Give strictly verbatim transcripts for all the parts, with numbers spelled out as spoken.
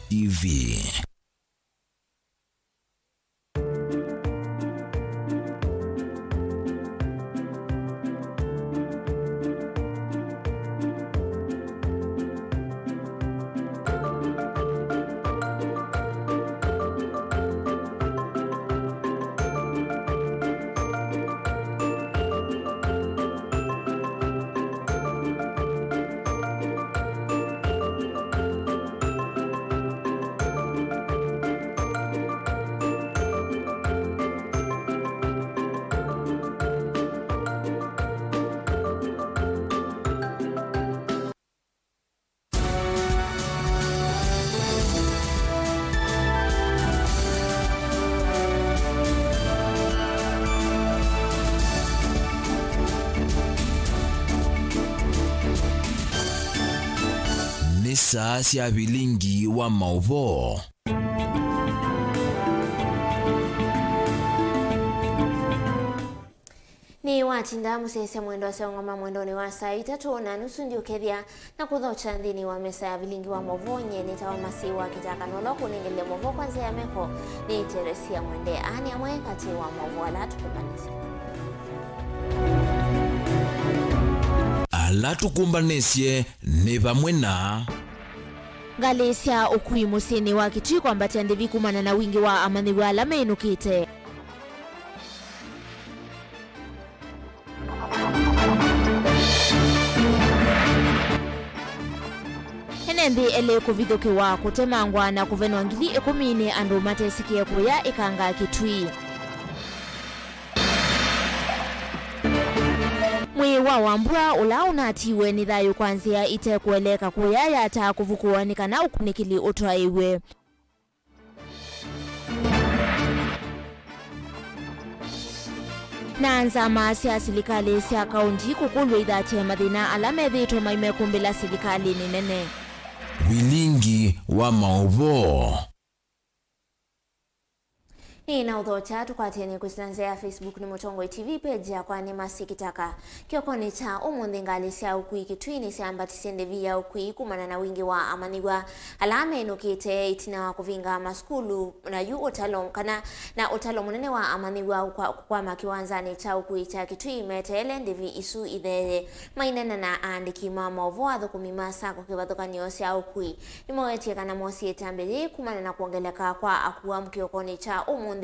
T V. Nĩ saa sya vilingi wa maũvoo. Nĩ watinda mũsyaĩĩsya mwendwa aseũngama mwendonĩ wa saa itatũ na nusu ndiũkethya na kũthokya nthĩnĩ wa mesa ya vilingi wa maũvoo. Nyie nĩtawa Masi wa Kĩtaka, na ũla ũkũnengelile maũvoo kwa nzĩa ya meko nĩ Teresia Mwende. Aa nĩ amwe katĩ wa maũvoo ala tũkũmbanĩsye. Ala tũkũmbanĩsye nĩ vamwe na ngalĩ sya ũkui mũsyĩnĩ wa Kitui kwambatya ndĩvi kumana na wingĩ wa amanyĩw'a ala meinũkĩte. Ene nthĩ elĩ kũvithũkĩwa, kũtemangwa na kũvenwa ngili ĩkũmi nĩ andũ matesĩkĩe kũya ĩkanga Kitui. Mwĩĩ wa Wambua ũla ũnatiiwe nĩ thayũ kwa nzĩa ite kũeleeka kũya yataa kũvukũwa nĩ kana ũkunĩkĩli ũtwaĩw'e. Na nzama sya silikalĩ sya kaũnti kũkũlw'a ithatye mathĩna ala methĩĩtwe maimekũmbĩla silikalĩnĩ nene. Vilingi wa maũvoo. Nĩ na ũthokya tũkwatĩanĩ kwĩsĩla nzĩa ya Facebook nĩ Mũtongoi T V, page yakwa nĩ Masi Kĩtaka. Kĩokonĩ kya ũmũnthĩ, ngalĩ sya ũkui Kitui nĩsyambatisye ndĩvi ya ũkui kumana na wingĩ wa amanyĩw'a ala menũkĩte ĩtina wa kũvinga masukulu, na yu ũtalo kana na ũtalo mũnene wa amanyĩw'a kwa, kũkwama kĩwanzanĩ kya ũkui kya Kitui meteele ndĩvi isu itheeye. Maineena na aandĩki ma maũvoo, athũkũmi ma sako kĩvathũkany'o sya ũkui nĩmawetie kana mosie ĩtambya yĩĩ kumana na kwongeleka kwa akua kĩokonĩ kya ũmũnthĩ,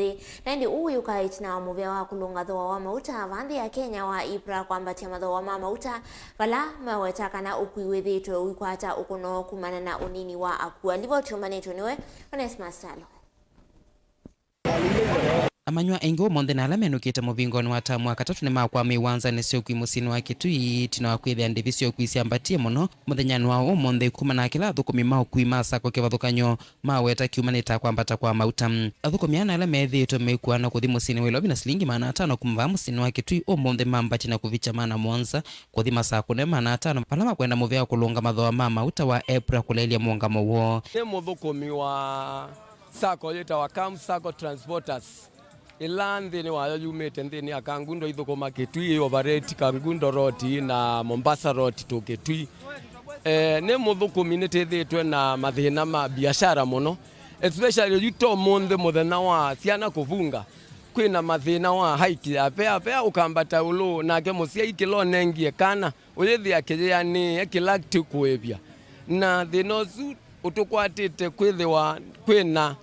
na ĩndĩ ũu wĩũka ĩtina wa mũvĩa wa kũlũnga thooa wa mauta va nthĩ ya Kenya wa IPRA kwambatya mathooa ma mauta, vala maweta kana ũkui wĩthĩĩtwe ũikwata ũkũno kumana na ũnini wa akua. Livoti ũmbanĩtwe nĩwe Onesmus Talo. Amanyĩw'a aingĩ ũmũnthĩ na ala menũkĩte mũvingonĩ wa tamu wa katatũ nĩmakwamĩe iwanzanĩ sya ũkui mũsyĩnĩ wa Kitui ĩtina wa kwĩthĩa ndĩvi sya ũkui syambatie mũno mũthenyanĩ wa ũmũnthĩ, kumana na kĩla athũkũmi ma ũkui ma sako kĩvathũkany'o maweta kyumanĩte na kwambata kwa mauta. Athũkũmi ana ala methĩĩtwe meikuana kũthi mũsyĩnĩ wa Ilovi na silingi maana atano kuma vaa mũsyĩnĩ wa Kitui ũmũnthĩ mambatie na kũvikya maana mũonza kũthi masakũnĩ maana atano vala makwenda mũvĩa kũlũnga mathooa ma mauta wa EPRA kũleelya mũũngamo woo. Nĩ mũthũkũmi wa sacco yĩtawa Kam Sacco Transporters, ĩla nthĩnĩ wayo yumĩte nthĩnĩ ya Kangundo ithũkũma Kitui, ĩoperate Kangundo Road na Mombasa Road to Kitui. Eh, nĩ mũthũkũmi nĩtĩthĩtwe na mathĩna ma biashara mũno, especially yu ta ũmũnthĩ mũthenya wa syana kũvunga, kwĩna mathĩna wa hike ya fare, fare ũkambata ĩũlũ, nake mũsyai kĩla ũnengie kana ũyĩthĩa kĩyĩanĩĩe kĩla tĩkũĩvya. Na thĩna ũsu ũtũkwatĩte kwĩthĩwa kwĩna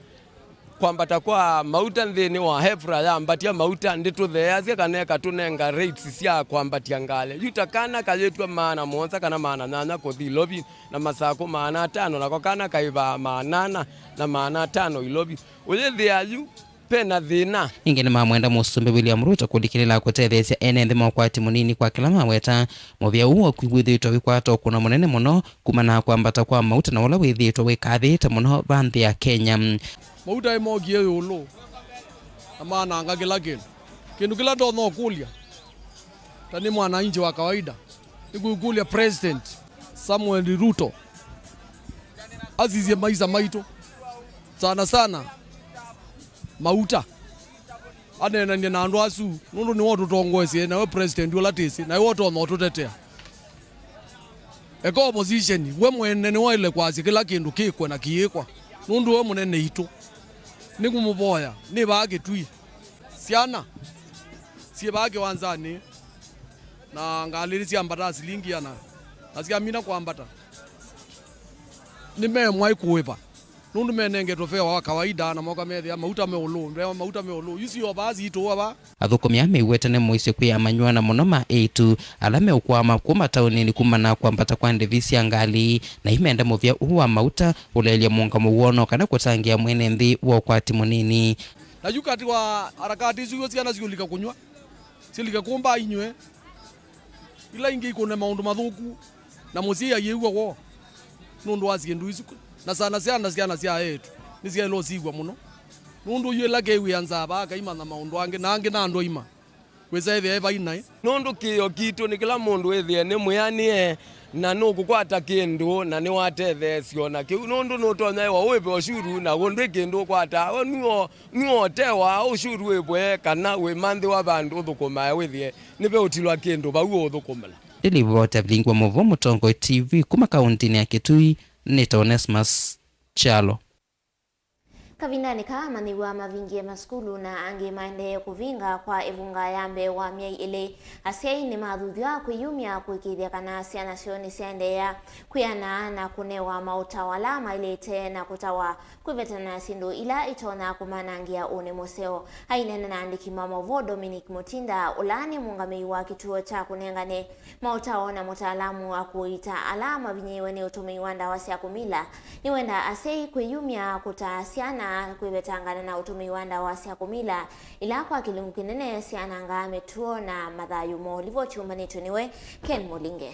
kwambata kwa mauta nthĩnĩ wa EPRA yambatya mauta, ndĩtũtheeasya kana ĩkatũnenga rates sya kwambatya ngalĩ. Yu ta kana kayĩtw'a maana mũonza kana maana nyanya kũthi Ilovi, na masakũ maana atano, nako kana kaĩvaa maana ana na maana atano Ilovi. Ũyĩthĩa yu pena thĩna. Ningĩ nĩmamwenda Mũsumbĩ William Ruto kũlikĩlĩla kũtetheesya ene nthĩ ma ũkwati mũnini kwa kĩla maweta mũvĩa ũũ wa ũkui wĩthĩĩtwe wĩkwata ũkũno mũnene mũno kumana na kwambata kwa mauta na ũla wĩthĩĩtwe wĩkathĩĩte mũno va nthĩ ya Kenya. Mauta ĩmokie ĩũlũ na mananga kĩla kĩndũ. Kĩndũ kĩla ndonya ũkũlya, ta nĩ mwananchi wa kawaida, nĩkũkũlya President Samuel Ruto asisye maisa maitũ, sana sana mauta, aneenany'e na andũ asu, nũndũ nĩwe ũtũtongoesye, nawe president ũla twĩsĩ, nawe ũtonya ũtũtetea. Eka opposition, we mwene nĩwaĩle kwasya kĩla kĩndũ kĩkwe na kĩĩkwa. Nũndũ we mũnene itũ, nĩngũmũvoya, nĩ vaa Kĩtui. Syana syĩ vaa kĩwanzanĩ, na ngalĩ nĩsyambataa silingi ĩana, na syamina kwambata, nĩmemwaĩ kũĩva, nũndũ menengetwe fea wa kawaida, na moka methĩa mauta me ũlũ, mauta me ũlũ, yu sio vaa sitũ ava. Athũkũmi aa mew'ĩte nĩ mũisyo kwĩ amanyĩw'a na mũno ma eĩtu ala meũkwama kuma taoninĩ kumana na kwambata kwa ndĩvi sya ngalĩ, na imenda mũvĩa ũũ wa mauta ũleelya mũũngamo woo no kana kũtangĩĩa mwene nthĩ wa ũkwati mũnini. Na yu katĩ wa harakati isu, yu syana siũlika kũnyw'a, siũlika kũmba inyw'e, ila ingĩ ikũne maũndũ mathũku, na mũsyai ayĩw'a woo nũndũ wa syĩndũ isu. Na sana sana syana sya eĩtu nĩsyaĩle ũsiw'a mũno, nũndũ yu ĩla kew'ĩa nzaa vaa kaimanya maũndũ angĩ, na angĩ na andũ aima wĩsa ĩthĩa ĩvai naĩ. Nũndũ kĩĩo kitũ nĩ kĩla mũndũ wĩthĩe nĩ mwĩanĩe, na nũkũkwata kĩndũ, na nĩwatetheesya o na kĩu, nũndũ nũtonya ĩwa ũĩve ũshuru, na ũndũ ĩ kĩndũ ũkwataa, we nuo, nuo ũtewa ũshuru wĩvwe, kana wĩmanthĩwa vandũ ũthũkũmae wĩthĩe nĩveũtilwa kĩndũ vau ũũthũkũmĩla. Ndĩlivoti avingwa mũvo Mũtongoi T V kuma kauntinĩ ya Kitui, nĩta Onesmus Kyalo. Kavindanĩ kaa, amanyĩw'a mavingie masukulu na angĩ maendee kũvinga kwa ĩvunga ya mbee wa myei ĩlĩ. Asyai nĩmathuthw'a kwĩyumya kũĩkĩĩthya kana syana syoo nĩsyaendeea kwĩana na kũnewa maũtao ala maĩlĩte na kũtawa kwĩvetana na syĩndũ ila itonya kũmanangĩa ũnĩ mũseo. Aineena na andĩki ma maũvoo, Dominic Mutinda, ũla nĩ mũũngamĩi wa kĩtuo kya kũnengane maũtao na mũtaalamu wa kũiita ala mavinyĩĩwe nĩ ũtũmĩi wa ndawa sya kũmila, nĩwenda asyai kwĩyumya kũtaa syana kwĩvetangana na ũtũmĩi wa ndawa sya kũmila, ila kwa kĩlungu kĩnene syanangaa mĩtuo na mathayũ moo. Livoti yũmbanĩtw'e nĩwe Ken Mũlinge.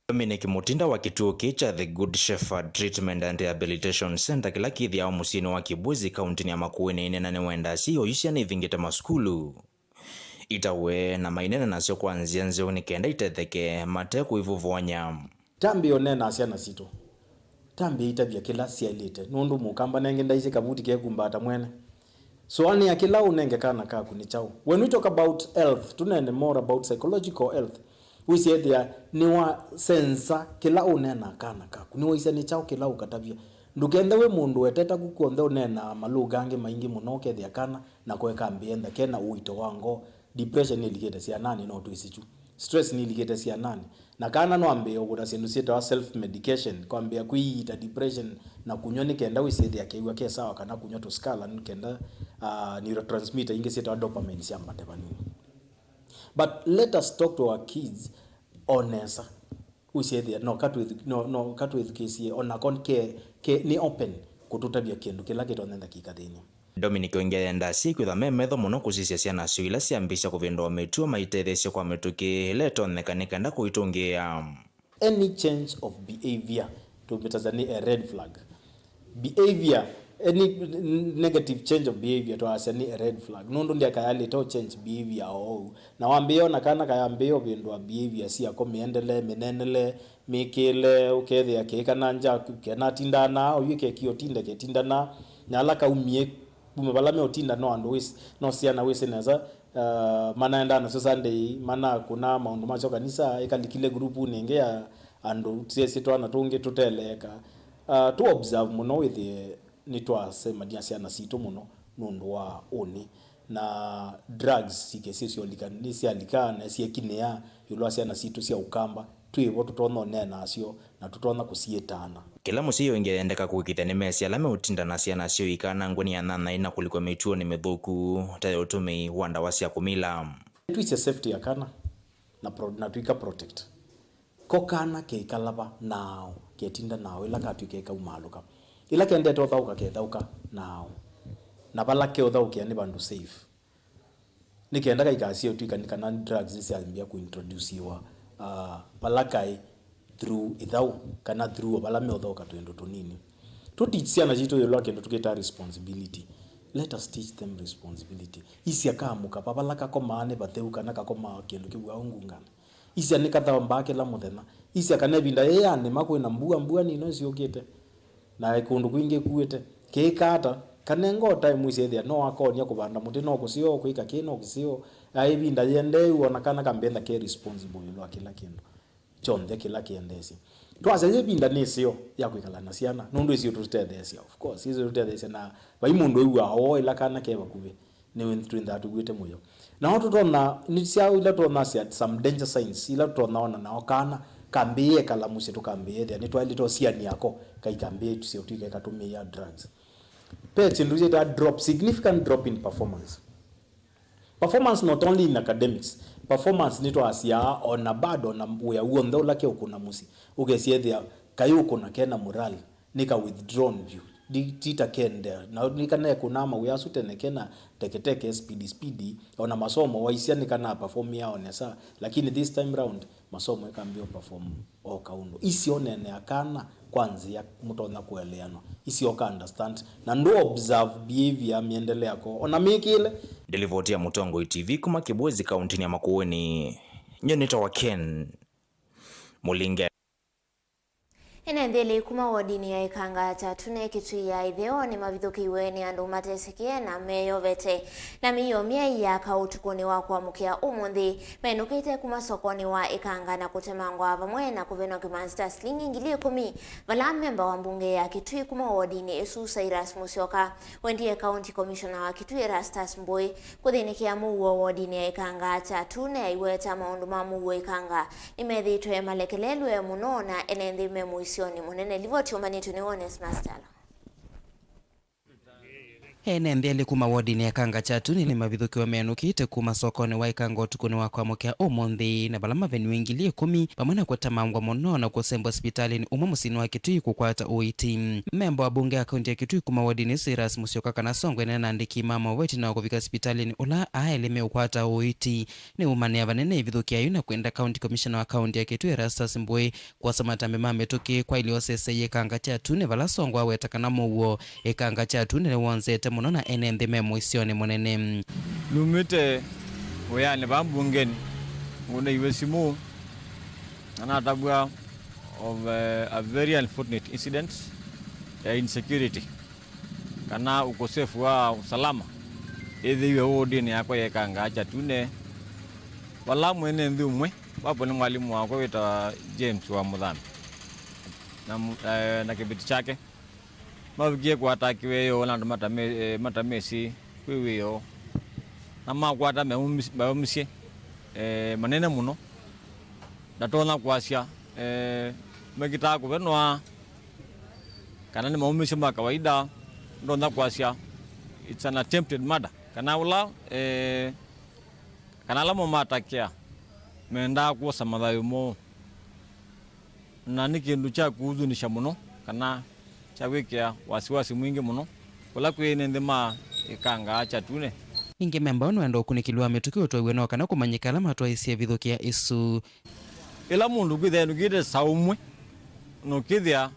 Dominic Mutinda wa kĩtuo kĩĩ kya The Good Shepherd Treatment and Rehabilitation Center, kĩla kĩthĩawa mũsyĩnĩ wa Kibwezi, kauntinĩ ya Makueni, aineena nĩwenda asyai oyu syana ivingĩte masukulu itawe na maineena nasyo kwa nzĩa nzeũ nĩ kenda itetheke mate kũivuvonya. Tambĩa ũneenaa syana sitũ. Tambĩa itavya kĩla syaĩlĩte, nũndũ mũkamba nenge ndaisye kavuti kekumbaata mwene. Sũanĩa kĩla ũnenge kana kaku nĩ kyaũ. When we talk about health, tũneene more about psychological health. Wĩsĩ ethĩa nĩwasensa kĩla ũneenaa kana kaku. Nĩwaisya nĩ kyaũ kĩla ũkatavya. Ndũkenthe wĩ mũndũ weteta ku kw'onthe ũneenaa malũga angĩ maingĩ mũno, ũkethĩa kana nako ĩkambĩĩa nthake na ũito wa ngoo. Depression nĩlikĩte syananĩ, no twĩsĩ kyu. Stress nĩlikĩte syananĩ. Na kana no ambĩĩe ũkũna syĩndũ syĩtawa self medication, kwambĩĩa kwĩiita depression na kũnyw'a nĩ kenda wĩsĩthĩa kew'a ke sawa, kana kũnyw'a tũskala nĩ kenda, ah, neurotransmitter ingĩ syĩtawa dopamine syambate vanini. But let us talk to our kids o nesa. Ũsyethĩa no katwĩthu-, no, no katwĩthukĩĩsye, onako ke, ke, nĩ open kũtũtavya kĩndũ kĩla kĩtonyenda kĩkathĩny'a. Dominic oingĩ ayenda asyai kwĩthwa me metho mũno kũsisya syana syoo ila syambĩĩsya kũvĩndũa mĩtuo maitetheesye kwa mĩtũkĩ ĩla ĩtonyeka nĩ kenda kũitũngĩĩa. Any change of behavior tũmĩtasya nĩ a red flag. Behavior, any n-, negative change of behavior twaasya nĩ a red flag. Nũndũ ndĩakayalĩte ũ change behavior o ũu. Na wambĩĩa ona kana kayambĩĩa ũvĩndũa behavior syako, mĩendele, mĩnenele, mĩkĩle, ũkethĩa kĩĩ kana nja, kenatindaa na oyu ĩkeki ũtinde ketinda na, na ala kaumie kuma vala meũtinda no andũ wĩsĩ, no syana wĩsĩ nesa, uh, manaendaa nasyo Sunday, manakũna maũndũ masyo kanisa, ĩkalikile grupuni ĩngĩ ya andũ syesĩ twana tũngĩ tũteleeka. Uh, tũ observe mũno wĩthĩe nĩtwasemania syana sitũ mũno nũndũ wa ũnĩ. Na drugs sikĩsĩ syolika, nĩsyalika na syekinĩa ĩũlũ wa syana sitũ sya ũkamba, twĩ vo tũtonya ũneena nasyo na tũtonya kũsyĩtana. Kĩla mũsyai ũngĩ ayendeka kũĩkĩĩthya nĩmesĩ ala meũtinda na syana syoo ikanangwe nĩ anyanya na kũlikwa mĩtuonĩ mĩthũku ta ya ũtũmĩi wa ndawa sya kũmila. Twĩsĩ safety ya kana na pro-, na twĩka protect. Ko kana keikala va nao, ketinda nao, ĩla katw'ĩka ĩkaumaalũka. Ĩla kendete ũthaũka, kethaũka nao. Na vala keũthaũkĩa nĩ vandũ safe. Nĩ kenda kaikasye ũtw'ĩka nĩ kana drugs nĩsyambĩa kũintroduciwa, ah, vala kaĩ through ĩthaũ, kana through o vala meũthaũka twĩndũ tũnini. Tũ teach syana sitũ ĩũlũ wa kĩndũ tũkĩtaa responsibility. Let us teach them responsibility. Isya kaamũka, va vala kakomaa nĩ vatheu, kana kakomaa kĩndũ kĩu au ngungana. Isya nĩkathambaa kĩla mũthenya. Isya kana ĩvinda yĩĩ ya nĩma kwĩna mbua, mbua nino syũkĩte, na kũndũ kwingĩ kuĩte. Kĩĩka ata? Kanenga o time wĩsĩ ethĩa no akonya kũvanda mũtĩ, no kũseo, kwĩka kĩ, no kĩseo. Ya ĩvinda yĩendee ũu, ona kana kambĩenda ke responsible ĩũlũ wa kĩla kĩndũ kyonthe kĩla kĩendeesye. Twasya yĩ ĩvinda nĩ ĩseo ya kwĩkala na syana, nũndũ ĩseo tũtetheesya, of course, ĩseo tũtetheesya, na vai mũndũ ew'aa oo ĩla kana ke vakuvĩ, nĩ twĩnthaa tũw'ĩte mũyo. Nao tũtonya, nĩ syaũ ila tũtonya sya some danger signs ila tũtonya ona nao kana kambĩĩe kala mũsyĩ, tũkambĩĩe ethĩa nĩtwaĩlĩte ũsiani ako, kaikambĩĩe tũseo twĩke katũmĩĩa drugs. Ve kĩndũ kyĩtaa drop, significant drop in performance. Performance not only in academics, performance nĩtwasyaa ona bado ona wĩa w'onthe ũla keũkũna mũsyĩ. Ũkesyethĩa kaĩ ũkũna kena morale, nĩka withdrawn vyũ. Ndi-, ti ta kendea. Na nĩkanekũnaa mawĩa asu tene kena teketeke, speed, speed, ona masomo waisya nĩkana performĩa o nesa, lakini this time round, masomo ĩkambĩĩa perform o kaũndũ. Isyoneenea kana kwa nzĩa mũtonya kũeleanwa. Isyoka understand. Na ndũ observe behavior, mĩendele yako, ona mĩkĩle. Nĩ livoti ya Mũtongoi T V kuma Kĩbwezi, kauntinĩ ya Makueni. Nyie nĩtawa Ken Mũlinge. Ene nthĩ elĩ kuma wodinĩ ya Ĩkanga Kyatune Kitui ya ĩtheo nĩmavithũkĩiwe nĩ andũ matesĩkĩe na meyovete na mĩio myai ya kaũ ũtukũnĩ wa kũamũkĩa ũmũnthĩ, menũkĩte kuma sokonĩ wa Ĩkanga na kũtemangwa vamwe na kũvenwa kĩmanzi ta silingi ngili ĩkũmi, vala memba wa mbunge ya Kitui kuma wodinĩ ĩsu Cyrus Musyoka wendie County Commissioner wa Kitui Erastus Mbũĩ kũthĩnĩkĩa mũuo wodinĩ ya Ĩkanga Kyatune. Aiweta maũndũ ma mũuo Ĩkanga nĩmethĩĩtwe malekelelw'e mũno na ene nthĩ me mũisyonĩ mũnene. Livoti yũmbanĩtw'e nĩ Onesmus Kyalo. Ene nthĩ elĩ kuma wodinĩ ya Ĩkanga Kyatune nĩmavithũkĩwe menũkĩte kuma sokonĩ wa Ĩkanga ũtukũnĩ wa kũamũkĩa ũmũnthĩ, na vala maveniwe ngili ĩkũmi vamwe na kũtemangwa mũno na kũsembwa sipitalĩnĩ ũmwe mũsyĩnĩ wa Kitui kũkwata ũiiti. Memba wa mbunge ya kaunti ya Kitui kuma wodinĩ Cyrus Musyoka kana Songo enena na andĩki ma maũvoo ĩtina wa kũvika sipitalĩnĩ ũla aa elĩ meũkwata ũiiti nĩumanĩa vanene ivithũkĩa yu na kwenda County Commissioner wa kaunti ya Kitui Erastus Mbũĩ kwosa matambya ma mĩtũkĩ kwa ilĩ osesei Ĩkanga Kyatune, vala Songo aweta kana mũuo Ĩkanga Kyatune nĩwonzete mũno na ene nthĩ me mũisyonĩ mũnene. Numĩte wĩanĩ vaa mbungenĩ, ngũnĩiwe simũ na natavw'a of, eh, a very unfortunate incident ya insecurity, kana ũkosefu wa usalama ĩthĩiwe wodinĩ yakwa ya Ĩkanga Kyatune, vala mwene nthĩ ũmwe, vapo nĩ mwalimũ wakwa wĩtawa James wa Mũthame, na mu-, eh, na kĩveti kyake mavikie kũatakiwe ĩyoo na andũ matame-, eh, matamesĩ kwĩ wĩoo, na makwata meũmis-, meũmisye, eh, manene mũno. Ndatonya kwasya, eh, mekitaa kũvenwa kana nĩ maũmisyo ma kawaida, ndonya kwasya it's an attempted murder, kana ũla, eh, kana ala momatakĩa mendaa kwosa mathayũ moo, na nĩ kĩndũ kya kũhuzunisha mũno kana kya kwĩkĩa wasiwasi mwingĩ mũno kũla kwĩ ene nthĩ ma Ĩkanga Kyatune. Ningĩ memba ũũ nĩwenda ũkunĩkĩli wa mĩtũkĩ ũtwaiwe no kana kũmanyĩka ala matwaĩisye ĩvithũkĩa ĩsu. Ĩla mũndũ kwĩthĩa enũkĩte saa ũmwe, na ũkĩthĩa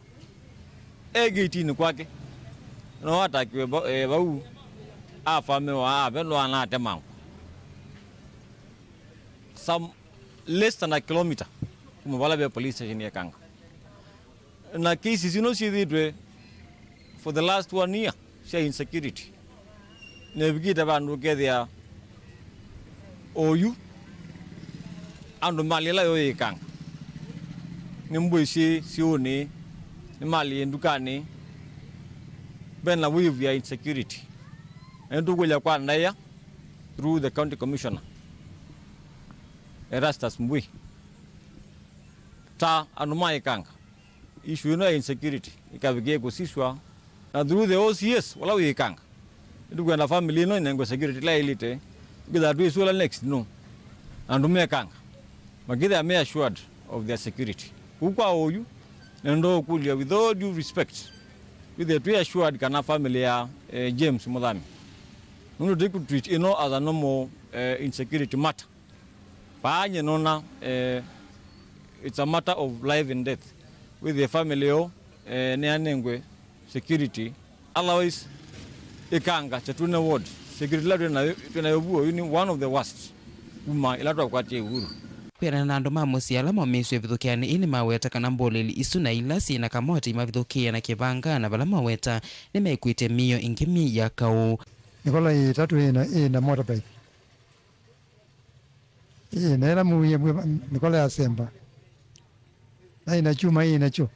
e gate-inĩ kwake, no atakiwe va-, eh, vau, afamiwa, avenwa, na atemangwa. Some less than a kilometer kuma vala ve police station ya Ĩkanga. Na cases ino syĩthĩtwe for the last one year sya insecurity, na ĩvikĩte vandũ ũkethĩa oyu andũ mali ĩla yoyĩkanga nĩ mbũi syĩ syũũnĩ, nĩ mali ndukanĩ, vena wave ya insecurity. Na nĩtũkũlya kwa ndaĩa through the county commissioner, Erastus Mbui, ta andũ ma Ĩkanga, issue ĩno ya insecurity ĩkavikĩe kũsiswa, na through the O C S ũla wĩ Ĩkanga, nĩtũkwenda family ĩno ĩnengwe security ĩla ĩlĩte, nĩkethĩwa twĩsũla next no andũ me Ĩkanga makethĩa me assured of their security. Kũu kwa oyu, nenda ũkũlya with all due respect, wĩthĩe twĩ assured kana family ya, eh, James Mũthami, nũndũ tũikũ treat ĩno as a normal, eh, insecurity matter. Vaa nyie nona, eh, it's a matter of life and death. Wĩthĩe family yo, eh, nĩyanengwe security. Otherwise, Ĩkanga, Kyatune ward, security ĩla twĩ nayo, twĩ nayo vu oyu nĩ one of the worst kuma ĩla twakwatie Uhuru. Kwĩanana na andũ ma mũsyĩ ala momĩĩsw'e ĩvithũkĩanĩ ĩĩ nĩmaweta kana mbũlĩli isu na ila syĩ na kamoti imavithũkĩĩe na kĩvanga, na vala maweta nĩmekwĩtye mĩio ĩngĩ myei ya kaũ. Nĩkola ĩtatũ ĩna, ĩna motorbike. Ĩĩ, na ĩla mũie mbwĩ nĩkola yasemba. Naĩ na kyuma ĩ nakyo.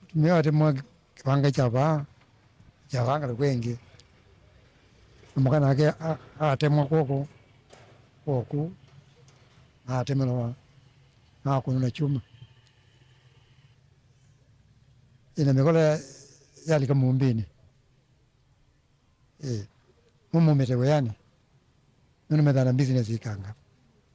Mũtumĩa atemwa kĩvanga kya vaa, kya vaa ngalĩko ĩngĩ. Na mũka nake a-, atemwa kw'oko, kw'oku, na atemelwa, na akũnwa na kyuma. Ĩna mĩkola yalika mũmbĩnĩ. Ĩĩ. Nũmũmĩte wĩanĩ. Nũnũmethaa na business ikanga.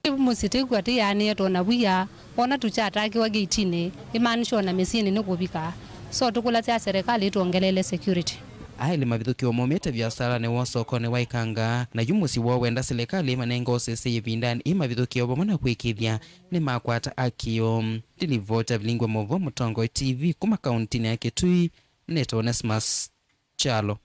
Mũsyĩ tĩkw'a tĩyaanĩe tona wia, ona tũkyatakĩwa gate-inĩ, ĩmaanisha ona mĩsyĩnĩ nĩkũvika. So tũkũlasya serikali ĩtwongeleele security. Aĩlĩ mavithũkĩwe maumĩte viasalanĩ woo sokonĩ wa Ikanga, na yu mũsyĩ woo wenda silikalĩ ĩmanenge ũsese ĩvindanĩ ĩ mavithũkĩwe vamwe na kwĩkĩĩthya nĩmakwata akĩo. Ndilivota vilingwa maũvoo Mũtongoi T V kuma kauntinĩ ya Kitui, nĩtawa Onesmus Kyalo.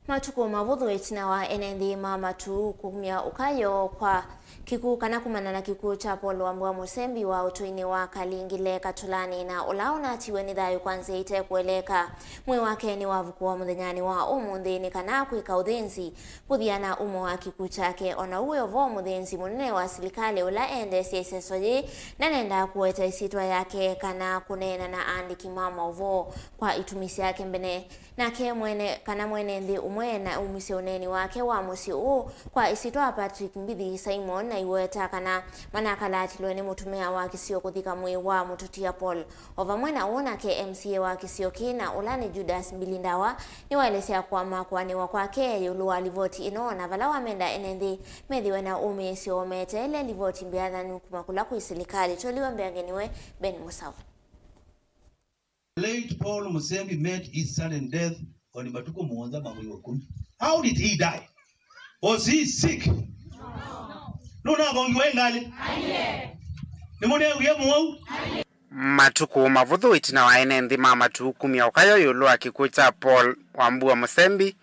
Matukũ mavũthũ ĩtina wa ene nthĩ ma Matuu kumya ũkayo kwa kĩkw'ũ kana kumana na kĩkw'ũ kya Paul Wambua Mũsembi wa ũtũinĩ wa Kalingile Katũlanĩ, na ũla ũnatiwe nĩ thayũ kwa nzĩa ite kũeleka. Mwĩĩ wake nĩwavukũwa mũthenyanĩ wa ũmũnthĩ nĩ kana kwĩka ũthĩnzi kũthiana umo wa kĩkw'ũ kyake. Ona ũu wĩ o vo, mũthĩnzi mũnene wa silikalĩ ũla endeesye ĩseso yĩĩ ndanendaa kũweta ĩsyĩtwa yake kana kũneena na aandĩki ma maũvoo kwa itumi syake mbene. Nake mwene, kana mwene nthĩ ũmwe na aumisye ũneeni wake wa mũsyĩ ũũ kwa ĩsyĩtwa wa Patrick Mbithi Simon, na aiweta kana manakalatilwe nĩ mũtumĩa wa kĩsio kũthika mwĩĩ wa mũtũtia Paul. O vamwe na ũu, nake M C A wa kĩsio kĩĩ na ũla nĩ Judas Mbilindawa nĩwaelesya kũama kũanĩwa kwake ĩũlũ wa livoti ĩno, na vala wamenda ene nthĩ methĩwe na ũmĩĩsyo meteele livoti mbĩathanu kuma kũla kwĩ silikalĩ. Tweliwe mbeange nĩwe Ben Mũsaũ. Late Paul Musembi met his sudden death on matukũ mũonza ma mwei wa kumi. How did he die? Was he sick? Nũnavongiwe ngalĩ? Nĩmũneewie mũwau? Matukũ mavũthũ ĩtina wa ene nthĩ ma Matuu kumya ũkayo ĩũlũ wa kĩkw'ũ kya Paul Wambua Musembi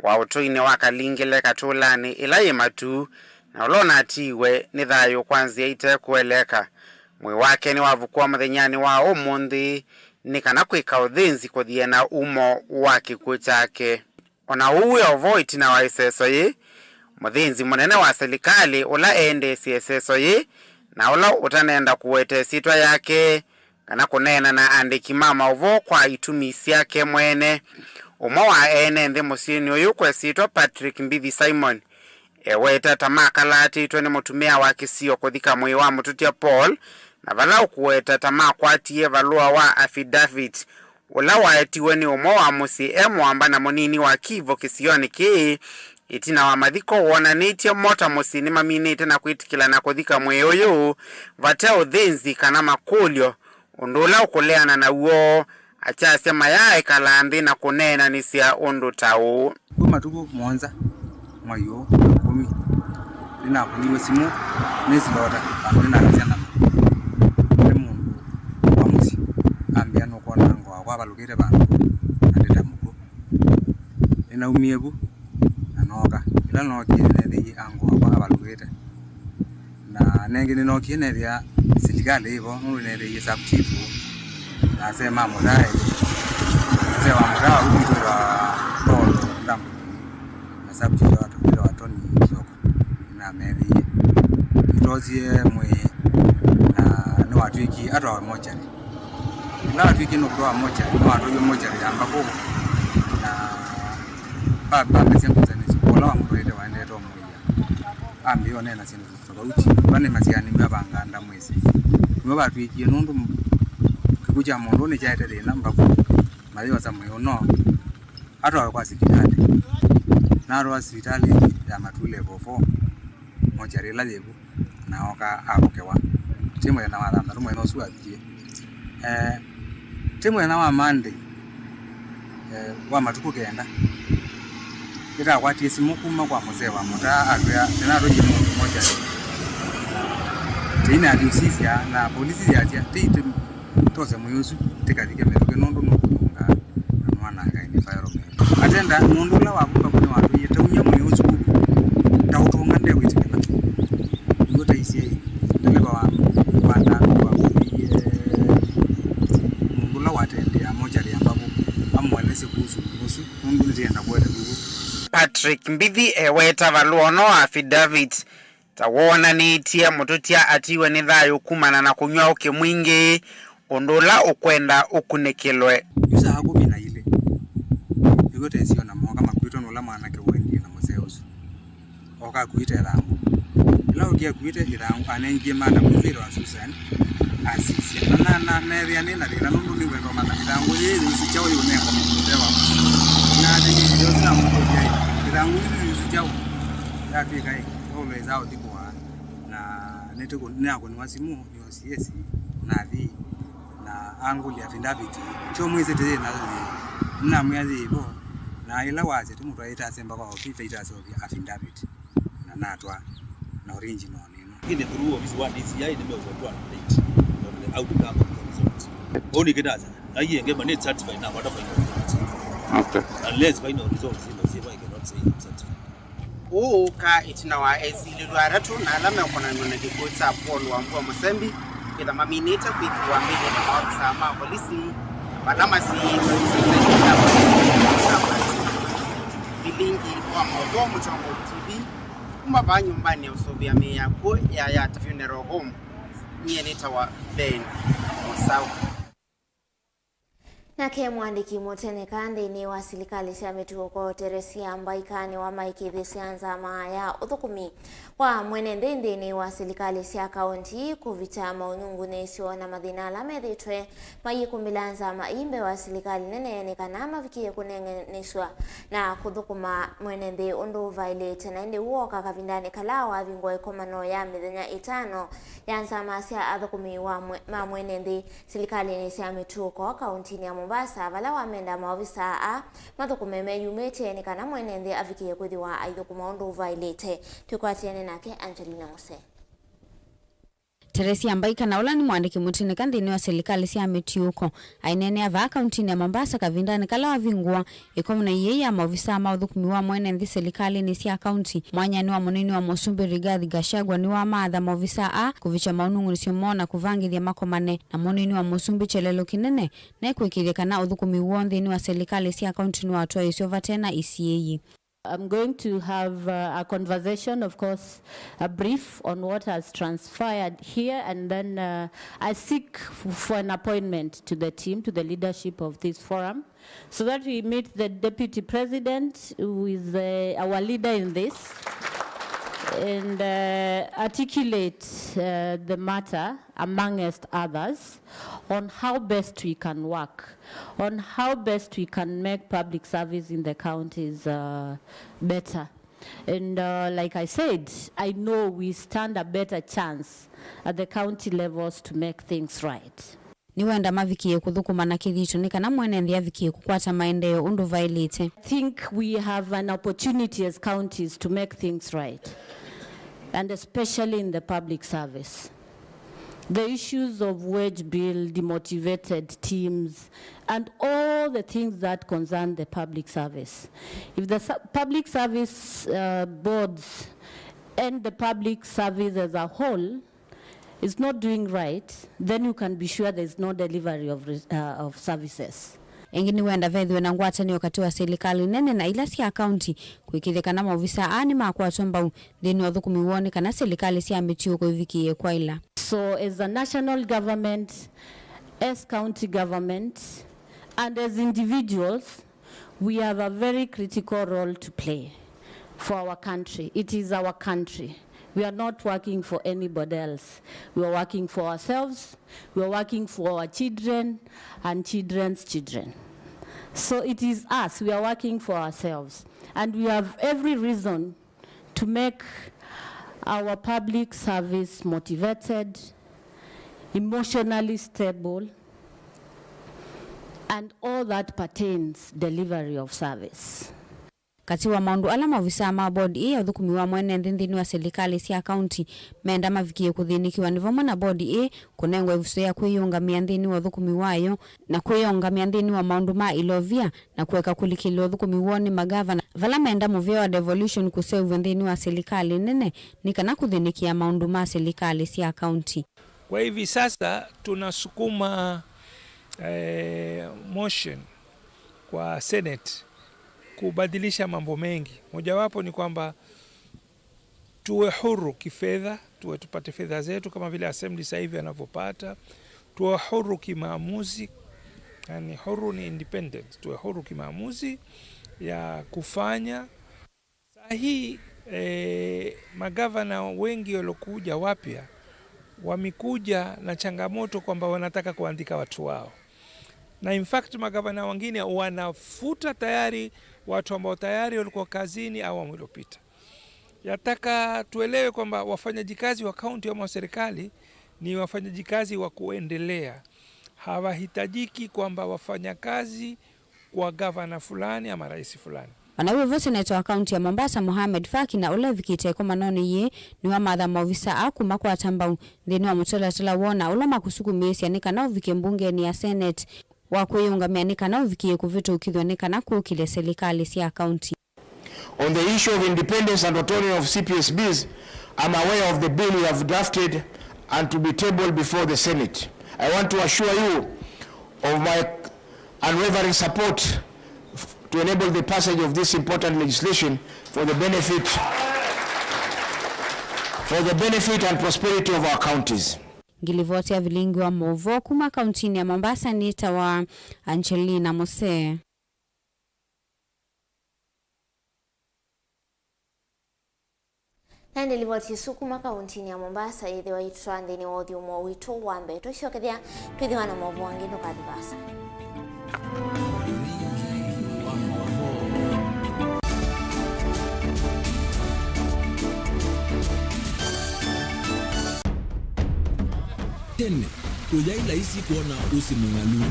wa ũtũinĩ wa Kalingile Katũlanĩ ĩla yĩ Matuu, na ũla ũnatiiwe nĩ thayũ kwa nzĩa ite kũeleka. Mwĩĩ wake nĩwavukũwa mũthenyanĩ wa ũmũnthĩ nĩ kana kwĩka ũthĩnzi kũthiana umo wa kĩkw'ũ kyake. O na ũu wĩ o vo, ĩtina wa ĩseso yĩĩ, mũthĩnzi mũnene wa silikalĩ ũla eendeesye ĩseso yĩĩ na ũla ũtanenda kũweta ĩsyĩtwa yake kana kũneena na andĩki ma maũvoo kwa itumi syake mwene, ũmwe wa ene nthĩ mũsyĩnĩ ũyũ kwesĩtwa Patrick Mbithi Simon, eweta ta makalaatĩtwe nĩ mũtumĩa wa kĩsio kũthika mwĩĩ wa mũtũtia Paul, na vala ũkũweta ta makwatie valũa wa affidavit ũla waetiwe nĩ ũmwe wa mũsyĩ e mũamba na mũnini wa Kivu kĩsionĩ kĩĩ. Ĩtina wa mathiko wonanĩtye mo ta mũsyĩ nĩmaminĩte na kwĩtĩkĩlana kũthika mwĩĩ ũyũ vate ũthĩnzi kana makũlyo, ũndũ ũla ũkũleana naw'o, akyasya mayaaĩkala nthĩ na kũneenanĩsya ũndũ ta ũũ. Kwĩ matukũ mũonza mwai ũũ wa ĩkũmi, nĩnakũniwe simũ nĩ silota vandũ nĩnakasya namba nĩ mũndũ wa mũsyĩ ambĩa nũkwona ngo wakwa avalũkĩte vandũ na ndĩ ta mũkw'ũ. Nĩnaumie vu na nooka. Ĩla nookie nĩneethĩie ango wakwa avalũkĩte. Na nengĩ nĩnookie neethĩa silikalĩ ĩvo, nũndũ neethĩie sub chief na asee ma Mũtae. Asee wa Mũtae waku wĩtawa Paul Ndambu na sub chief wĩtawa Tony Kioko. Nĩnameethĩie. Nĩtwosie mwĩĩ na nĩwatw'ĩkie atwawe mochari. Ĩla watw'ĩkie nũkũtwawa mochari, nĩwatwaie mochari ya Mbakũkũ na va-, vambĩsya ngũsanĩsyo, ũla wamũtwaĩte waendete ũmũia. Ambĩĩa ũneena syĩndũ tofauti. Vala nĩmasyaanĩw'e avanga ndamwĩsĩ. Nĩwe vatw'ĩkie nũndũ m-, kĩkw'ũ kya mũndũ nĩkyaete thĩna Mbakũkũ, mayĩosa mwĩĩ ũno atwawe kwa sivitalĩ. Natwawa sivitalĩ ya Matuu level four, mochari ĩla yĩ vu, na ooka avokewa. Ti mũthenya wa thanthatũ mũthenya ũsu wavikie. Eh, ti mũthenya wa Monday, eh, wa matukũ kenda, nĩtakwatie simũ kuma kwa mũsee wa Mũtaa atwĩa nĩnatwaie mũndũ mochari. Tĩinathi ũsisya na polisi yasya tĩitũ tose mwĩĩ ũsu tĩkathike mĩtũkĩ nũndũ nũkũthũnga na nwananga environment. Atenda mũndũ ũla wavuka kũnĩ watũie taumya mwĩĩ ũsu kũu taũtũnga ndewĩtĩkĩla. Nĩw'o taisye ndeleva wa, wa ndandu wakuie mũndũ ũla watendea mochari ya Mbakũkũ amũelesye kuhusu mwĩĩ ũsu nũndũ nĩtĩenda kũete kũu. Patrick Mbithi eweta valũa ũno wa affidavit Ta wonanĩtye, mũtũtia atiwe nĩ thayũ kumana na kũnyw'a ũkĩ mwingĩ, ũndũ ũla ũkwenda ũkunĩkĩlwe. Yu saa kũmi na ilĩ, nĩw'o tesie ona mooka makuĩtwe nĩ ũla mwanake ũendie na mũsee ũsu. Ooka akuĩte ĩthangũ. Ĩla ũkĩ akuĩte ĩthangũ, anengie madam wĩtawa Susan, asisya. Na, na, na, neethĩa nĩ na thĩna nũndũ nĩngwenda ũmanya ĩthangũ yĩĩ yĩusu kyaũ yĩũnengwa mũndũ ũte wa mũsyĩ. Na athĩnĩkĩte ũsu namũkũlya, "Ĩthangũ yĩĩ yĩusu kyaũ?" Yatw'ĩka ĩ, always aũthikũa, na nĩtũkũ-, nĩnakũniwa simũ nĩ O C S, nathi, na angũlya affidavit, "Kyo mwĩsĩte yĩ nayo yĩ?" Nĩnamwĩa yĩ vo, na ĩla wasya tũmũtwaĩte asemba kwa ofisi, aitasovya affidavit, na natwaa na original nĩno. Lakini through ofisi wa D C I nĩmeũkũtwaa update on the outcome of the results. Ũu nĩ kĩtasa, aiye ngema nĩ certified na kwata final results. Okay. Unless final results, you know, I cannot say I'm certified. Ũũ ũka ĩtina wa esilĩlwa atatũ na ala mekonanw'a na kĩkw'ũ kya Paul Wambua Mũsembi kwĩtha maminĩte kwĩthĩwa mbĩlĩnĩ maovisaa ma volisi vala masiĩĩtwe nĩ sitesheni ya volisi ya Msambati. Vilingi wa maũvoo Mũtongo T V kuma vaa nyũmbanĩ ya ũsũvĩa mĩĩ ya kw'ũ ya Yatta Funeral Home, nyie nĩtawa Ben Mũsau. Nake mũandĩki mũteneka nthĩnĩ wa silikalĩ sya mĩtuo Teresia Mbaika nĩwamaĩkĩĩthĩsya nzama ya ũthũkũmi wa mwene nthĩ nthĩnĩ wa silikalĩ sya kaũnti kũvikya maũnyungunĩsyo na mathĩna ala methĩĩtwe mayĩkũmĩla nzama ii mbee wa silikalĩ nene nĩ kana mavikĩe kũnenganĩsw'a na kũthũkũma mwene nthĩ ũndũ ũvaĩlĩte. Na ĩndĩ ũu wooka kavindanĩ kala wavingũa ĩkomano ya mĩthenya ĩtano ya nzama sya athũkũmi wa mwe-, ma mwene nthĩ. Silikalĩnĩ sya mĩtuo kaũntinĩ ya Mombasa, vala wamenda maovisaa aa mathũkũme meyumĩtye nĩ kana mwene nthĩ avikĩe kwĩthĩwa aithũkũma ũndũ ũvaĩlĩte. Twĩkwatĩane nake Angelina Muse. Teresia Mbaika, na ũla nĩ mũandĩki mũtinĩka nthĩnĩ wa silikalĩ sya mĩtiũko, aineenea vaa kaũntinĩ ya Mombasa kavindanĩ kala wavingũa ĩkomano yĩĩ ya maovisaa ma ũthũkũmi wa mwene nthĩ silikalĩnĩ sya kaũnti. Mwanyanĩ wa mũnini wa mũsumbĩ Rigathi Gachagua nĩwamaatha maovisaa aa kũvikya maũnung'unĩsyo moo na kũvangĩthya makomane na mũnini wa mũsumbĩ kyelelo kĩnene, na ekwĩkĩĩthya kana ũthũkũmi woo nthĩnĩ wa silikalĩ sya kaũnti nĩwatwaĩĩsw'a vate na isiĩĩi. I'm going to have, uh, a conversation, of course, a brief on what has transpired here, and then, uh, I seek f-, for an appointment to the team, to the leadership of this forum, so that we meet the deputy president, who is, uh, our leader in this, and, uh, articulate, uh, the matter, amongst others, on how best we can work, on how best we can make public service in the counties, uh, better. And, uh, like I said, I know we stand a better chance at the county levels to make things right. Nĩwenda mavikĩe kũthũkũma na kĩthito nĩ kana mwene nthĩ avikĩe kũkwata maendeeo ũndũ vaĩlĩte. I think we have an opportunity as counties to make things right, and especially in the public service. The issues of wage bill, demotivated teams, and all the things that concern the public service. If the su-, public service, uh, boards and the public service as a whole is not doing right, then you can be sure there is no delivery of res-, uh, of services. Ĩngĩ nĩwenda vethĩwe na ngwatanĩo katĩ wa silikalĩ nene na ila sya kaũnti kũĩkĩĩthya kana maovisaa aa nĩmakwatwa mbau nthĩnĩ wa ũthũkũmi woo nĩ kana silikalĩ sya mĩtiũko ivikĩĩe kwaĩla. So as a national government, as county government, and as individuals, we have a very critical role to play for our country. It is our country. We are not working for anybody else. We are working for ourselves. We are working for our children and children's children. So it is us. We are working for ourselves. And we have every reason to make our public service motivated, emotionally stable, and all that pertains delivery of service. Katĩ wa maũndũ ala maovisaa ma board ĩĩ ya ũthũkũmi wa mwene nthĩ nthĩnĩ wa silikalĩ sya kaũnti menda mavikĩe kũthĩnĩkĩwa nĩ vamwe na board ĩĩ kũnengwa ĩvuso ya kwĩyĩũngamĩa nthĩnĩ wa ũthũkũmi wayo na kwĩyĩũngamĩa nthĩnĩ wa maũndũ ma ilovia na kũeka kũlikĩlĩla ũthũkũmi woo nĩ magavana vala menda mũvĩa wa devolution kũseũvw'a nthĩnĩ wa silikalĩ nene nĩ kana kũthĩnĩkĩa maũndũ ma silikalĩ sya kaũnti. Kwa hivi sasa tunasukuma, eh, motion kwa Senate kubadilisha mambo mengi. Mojawapo ni kwamba Tuwe huru kifedha, tuwe tupate fedha zetu kama vile assembly sasa hivi anavyopata, tuwe huru kimaamuzi, yani huru ni independent, tuwe huru kimaamuzi ya kufanya. Saa hii, eh, magavana wengi waliokuja wapya wamekuja na changamoto kwamba wanataka kuandika watu wao, na in fact magavana wengine wanafuta tayari watu ambao tayari walikuwa kazini awamu iliyopita. Yataka tuelewe kwamba wafanyajikazi wa kaunti ama wa serikali ni wafanyajikazi wa kuendelea. Hawahitajiki kwamba wafanya kazi kwa gavana fulani ama rais fulani. Ona wĩvo, seneta wa kaunti ya Mombasa, Mohamed Faki, na ũla evikĩte ĩkomanonĩ yĩĩ, nĩwamatha maovisa aa kũmakwata mbau nthĩnĩ wa mũtalatala woo na ũla makũsukumĩĩsya nĩ kana ũvike mbungenĩ ya Senate wa kwĩyũngamĩa nĩ kana ũvikĩe kũvĩtũkĩthw'a nĩ kana kũkĩlye silikalĩ sya kaunti. On the issue of independence and autonomy of C P S Bs, I'm aware of the bill you have drafted and to be tabled before the Senate. I want to assure you of my unwavering support to enable the passage of this important legislation for the benefit, for the benefit and prosperity of our counties. Ngilivoti ya vilingi wa maũvoo kuma kauntinĩ ya Mombasa nĩtawa Angelina Mose. Na ĩndĩ livoti ĩsu kuma kauntinĩ ya Mombasa yĩthĩwa ĩtũtwaa nthĩnĩ wa ũthyũmũo witũ wa mbee. Tũisyokethya twĩthĩwa na maũvoo angĩ, ndũkathi vaasa. Tene, kũyaĩ laisi kwona ũsĩ mũng'alu.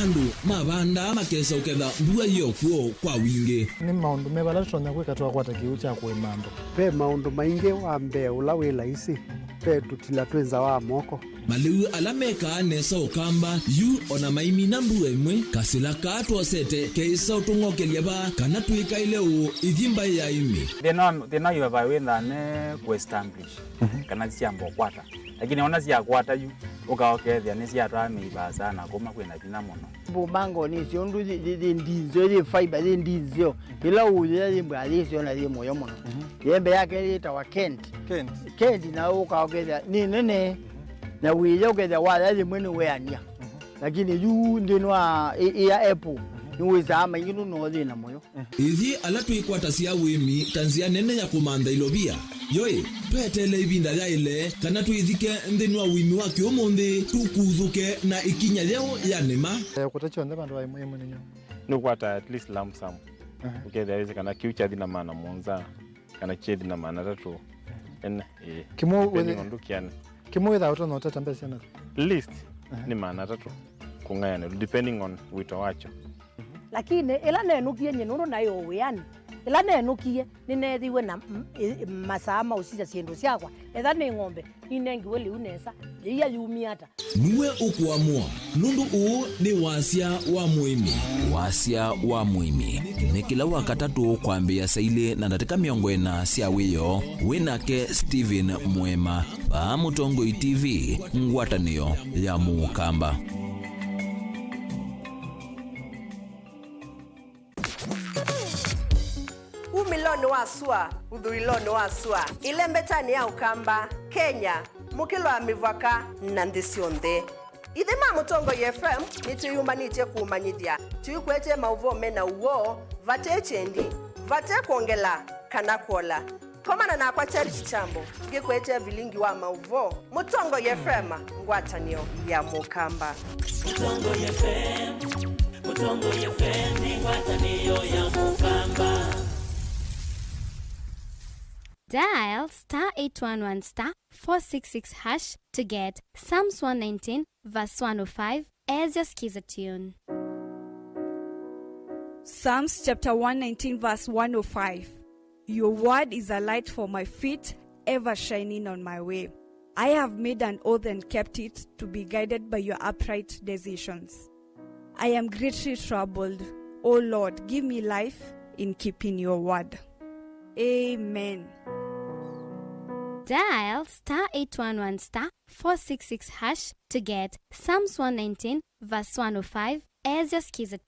Andũ mavandaa makesa ũketha mbua yĩ o kw'o kwa wingĩ. Nĩ maũndũ meva ala tũtonya kwĩka twakwata kĩw'ũ kya kũĩma andũ? Ve maũndũ maingĩ. Wa mbee ũla wĩ laisi, ve tũtila twĩ nza wa moko. Malĩu ala mekaa nesa ũkamba yu, ona maimina mbua ĩmwe, kasĩla kaa twosete keĩsa ũtũng'okelya vaa kana twĩkaĩle ũũ ithi mbaĩ ya ĩmĩ. Thĩna wa, thĩna wa ivavai wĩthaa ne kũ establish, mhm, kana syamba ũkwata. Lakini ona syakwata yu, ũka ũkethĩa nĩsyatwaa mĩivaa sana kuma kwĩna vinya mũno. Mbumangoni icio ũndũ yĩ, yĩ, yĩ ndinzeo, yĩ fiber, yĩ ndinzeo. Ĩla ũyĩa yĩ mbwa yĩsyo na yĩ mũyo mũno. Mhm. Yembe yake yĩtawa Kent. Kent. Kent na ũka ũkethĩa nĩ nene. Na wĩya ũkethĩa waya yĩmwe nĩ weania. Mhm. Lakini yu nthĩnĩ wa ĩ, ĩ ya apple, mhm, nĩ wĩsaa maingĩ nũno thĩna mũyo. Ithyĩ ala twĩkwatasya ũĩmi ta nzĩa nene ya kũmantha ilovia, yoĩ, tweteele ĩvinda yaĩle kana twĩthike nthĩnĩ wa ũĩmi wa kĩũmũnthĩ, tũkuthũke na ĩkinya yeũ ya nĩma. Eh, kũta kyonthe vandũ va ĩmwe ĩmwe nĩ nyũmũ. Nĩũkwata at least lump sum. Aha. Ũkethĩa wĩsĩ kana kĩu kyathi na maana mũonza, kana kyethi na maana atatũ. Ene, ĩĩ. Kĩmwe depending wĩthĩ-, on ndũkĩane. Kĩmwe wĩthaa ũtonya ũtata mbesa syana? Least, aha, nĩ maana atatũ kũng'ayanĩlwa, depending on wĩto wakyo. Lakini ĩla nenũkie nyie, nũndũ naĩ o wĩanĩ, ĩla nenũkie, nĩneethĩiwe na m-, ĩ-, masaa ma ũsisya syĩndũ syakwa. Etha nĩ ng'ombe, ninengiwe lĩu nesa, yĩia yumie ata? Nue ũkũamũa, nũndũ ũũ nĩ wasya wa mũĩmi. Wasya wa mũĩmi nĩ kĩla Wakatatũ kwambĩĩa saa ilĩ na ndatĩka mĩongo ĩna sya wĩoo, wĩ nake Stephen Mwema, vaa Mũtongoi T V, ngwatanĩo ya Mũkamba. Umĩlonĩ wa sua, ũthũĩlonĩ wa sua, ĩlembetanĩ ya Ũkamba, Kenya, mũkĩlo wa mĩvaka, na nthĩ syonthe. Ithyĩ ma Mũtongoi F M nĩtwĩyũmbanĩtye kũmanyĩthya, tũikwete maũvoo mena ũwoo, vate kyendi, vate kwongela kana kwola. Komana nakwa Charity Chambo, ngĩkwete vilingi wa maũvoo. Mũtongoi F M, ngwatanĩo ya Mũkamba. Mũtongoi F M, Mũtongoi F M nĩ ngwatanĩo ya Mũkamba. Dial star eight one one star four six six hash to get Psalms one nineteen verse one oh five as your Skiza tune. Psalms chapter one nineteen verse one oh five. Your word is a light for my feet, ever shining on my way. I have made an oath and kept it, to be guided by your upright decisions. I am greatly troubled. O Lord, give me life in keeping your word. Amen. Dial star eight one one star four six six hash to get Psalms one nineteen verse one oh five as your Skiza.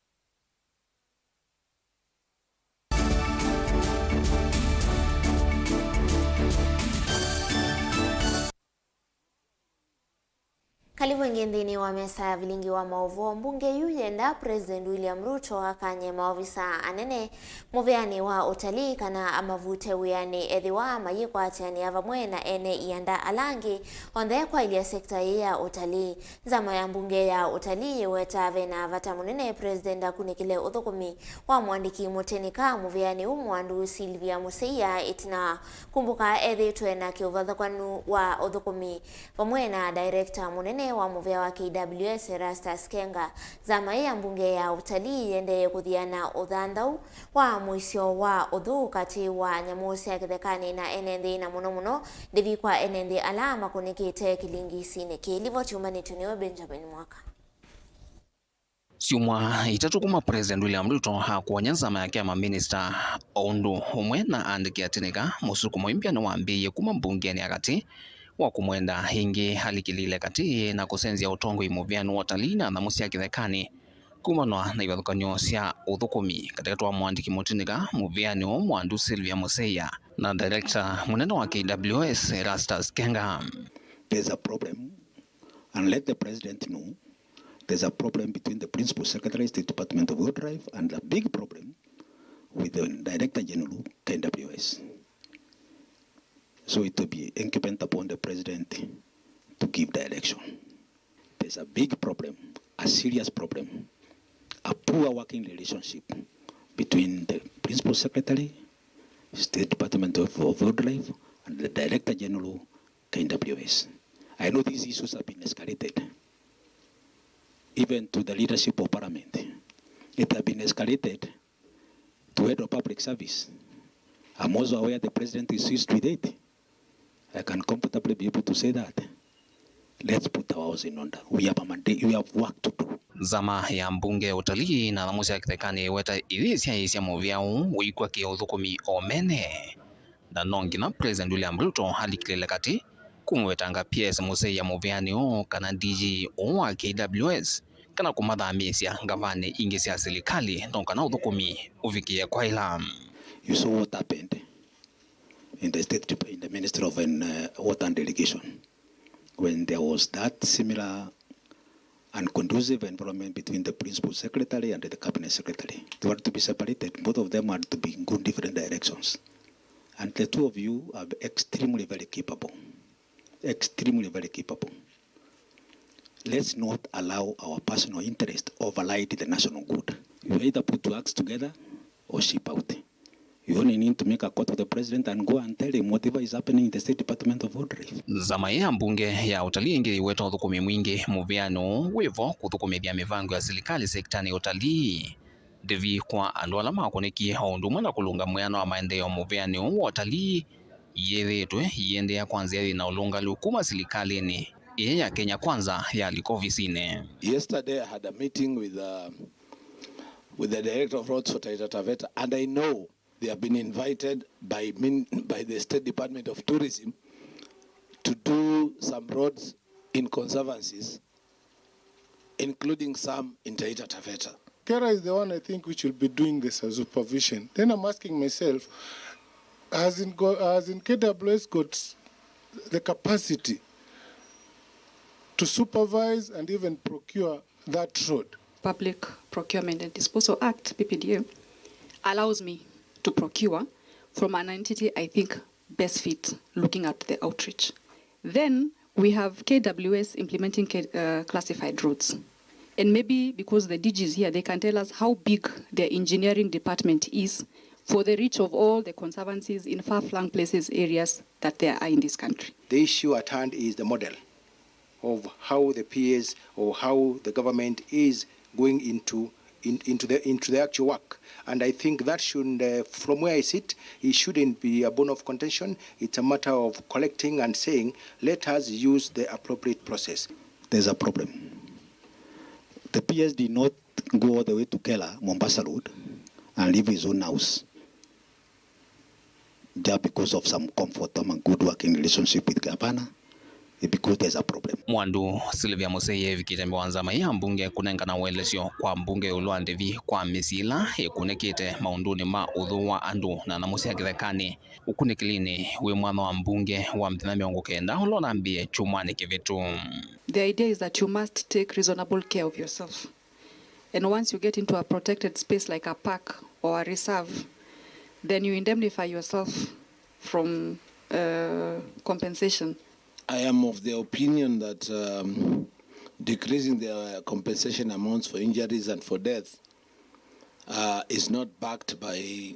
Kalivu ĩngĩ nthĩnĩ wa mesa ya vilingi wa maũvoo. Mbunge yu yenda President William Ruto akanye maovisa anene mũvĩanĩ wa ũtalii kana amavute wĩanĩ ethĩwa mayĩkwatĩanĩa vamwe na ene ianda ala angĩ onthe kwaĩlya sekta ĩĩ ya ũtalii. Nzama ya mbunge ya ũtalii yĩwetaa vena vata mũnene President akunĩkĩle ũthũkũmi wa mũandĩki mũtĩnĩka mũvĩanĩ ũũ mwandu Sylvia Mũseia ĩtina wa kumbũka ethĩĩtwe na kĩũvathũkanu wa ũthũkũmi vamwe na director mũnene wa mũvĩa wa K W S Erastus Kenga. Nzama ĩĩ ya mbunge ya ũtalii yĩendee kũthiana ũthanthau wa mũisyo wa ũthũũ katĩ wa nyamũ sya kĩthekanĩ na ene nthĩ, na mũno mũno ndĩvi kwa ene nthĩ ala makũnĩkĩte kĩlingisinĩ kĩĩ. Livoti yũmbanĩtw'e nĩwe Benjamin Mwaka. Syumwa itatũ kuma President William Ruto akwony'a nzama yake ya maminista, o ũndũ ũmwe na aandĩki atĩnĩka, mũsukumo ĩmbya nĩwambĩĩie kuma mbungenĩ ya katĩ wa kũmwenda ĩngĩ alikĩlĩle katĩ na kũsenzya ũtongoi mũvĩanĩ wa ũtalii na nyamũ sya kĩthekanĩ kumanwa na ivathũkany'o sya ũthũkũmi katĩkatĩ wa mũandĩki mũtĩnĩka mũvĩanĩ ũũ mwandu Sylvia Mũseia na director mũnene wa K W S Erastus Kenga. There's a problem and let the president know. There's a problem between the Principal Secretary, State Department of Wildlife, and a big problem with the Director General, K W S. So it will be incumbent upon the President to give direction. There's a big problem, a serious problem, a poor working relationship between the Principal Secretary, State Department of, of Wildlife, and the Director General, K W S. I know these issues have been escalated even to the leadership of parliament. It has been escalated to head of public service. I'm also aware the president is seized with it. I can comfortably be able to say that. Let's put our house in order. We have a mandate, we have work to do. Nzama ya mbunge ya ũtalii na nyamũ sya kĩthekanĩ ĩweta ĩyĩsyaĩĩsya mũvĩa ũũ ũikw'a kĩ ũthũkũmi o mene. Na no nginya President William Ruto alikĩlĩle katĩ kũmũvetanga P S Mũseia mũvĩanĩ ũũ kana D G ũũ wa K W S, kana kũmathamĩĩsya ngavanĩ ingĩ sya silikalĩ no kana ũthũkũmi ũvikĩe kwaĩla. You saw what happened in the state dep-, in the Ministry of, uh, Water and Irrigation when there was that similar unconducive environment between the principal secretary and the cabinet secretary. They were to be separated. Both of them had to be go different directions. And the two of you are extremely very capable. Extremely very capable. Let's not allow our personal interest override the national good. You either put your acts together or ship out. You only need to make a court of the president and go and tell him whatever is happening in the State Department of Wildlife. Nzama ĩĩ ya mbunge ya ũtalii ĩngĩ ĩweta ũthũkũmi mwingĩ mũvĩanĩ ũũ wĩvo kũthũkũmĩthya mĩvango ya silikalĩ sektanĩ ya ũtalii. Ndĩvi kwa andũ ala makũnĩkie o ũndũ ũmwe na kũlũnga mwĩano wa maendeeo mũvĩanĩ ũũ wa ũtalii iyĩthĩĩtwe iiendeea kwa nzĩa yĩ na ũlũngalu kuma silikalĩnĩ ĩĩ ya Kenya Kwanza yalika ovisinĩ. Yesterday I had a meeting with, uh, with the Director of Roads for Taita Taveta, and I know they have been invited by min-, by the State Department of Tourism to do some roads in conservancies, including some in Taita Taveta. KeRRA is the one, I think, which will be doing this as supervision. Then I'm asking myself, has in go-, has in K W S got the capacity to supervise and even procure that road? Public Procurement and Disposal Act, P P D A, allows me to procure from an entity I think best fit looking at the outreach. Then we have K W S implementing K-, uh, classified roads. And maybe because the D G is here, they can tell us how big their engineering department is for the reach of all the conservancies in far-flung places, areas that there are in this country. The issue at hand is the model of how the P As or how the government is going into, in, into the, into the actual work. And I think that shouldn't, uh, from where I sit, it shouldn't be a bone of contention. It's a matter of collecting and saying, let us use the appropriate process. There's a problem. The P S did not go all the way to KeRRA, Mombasa Road, and leave his own house just because of some comfort and a good working relationship with governor. Because there's a problem. Mwandu Sylvia Musei evikĩte mĩwanza mai ambunge kũnengana ũelesyo kwa mbunge ĩũlũ wa ndĩvi kwa mĩsyĩ ĩla ĩkunĩkĩte maũndũnĩ ma ũthũũ wa andũ na nyamũ sya kĩthekanĩ ũkunĩkĩlinĩ wĩ mwanya wa mbunge wa mĩthenya mĩongo kenda ũla ũnambie kyumwanĩ kĩvĩtu. The idea is that you must take reasonable care of yourself. And once you get into a protected space like a park or a reserve, then you indemnify yourself from uh, compensation. I am of the opinion that um, decreasing the compensation amounts for injuries and for death uh, is not backed by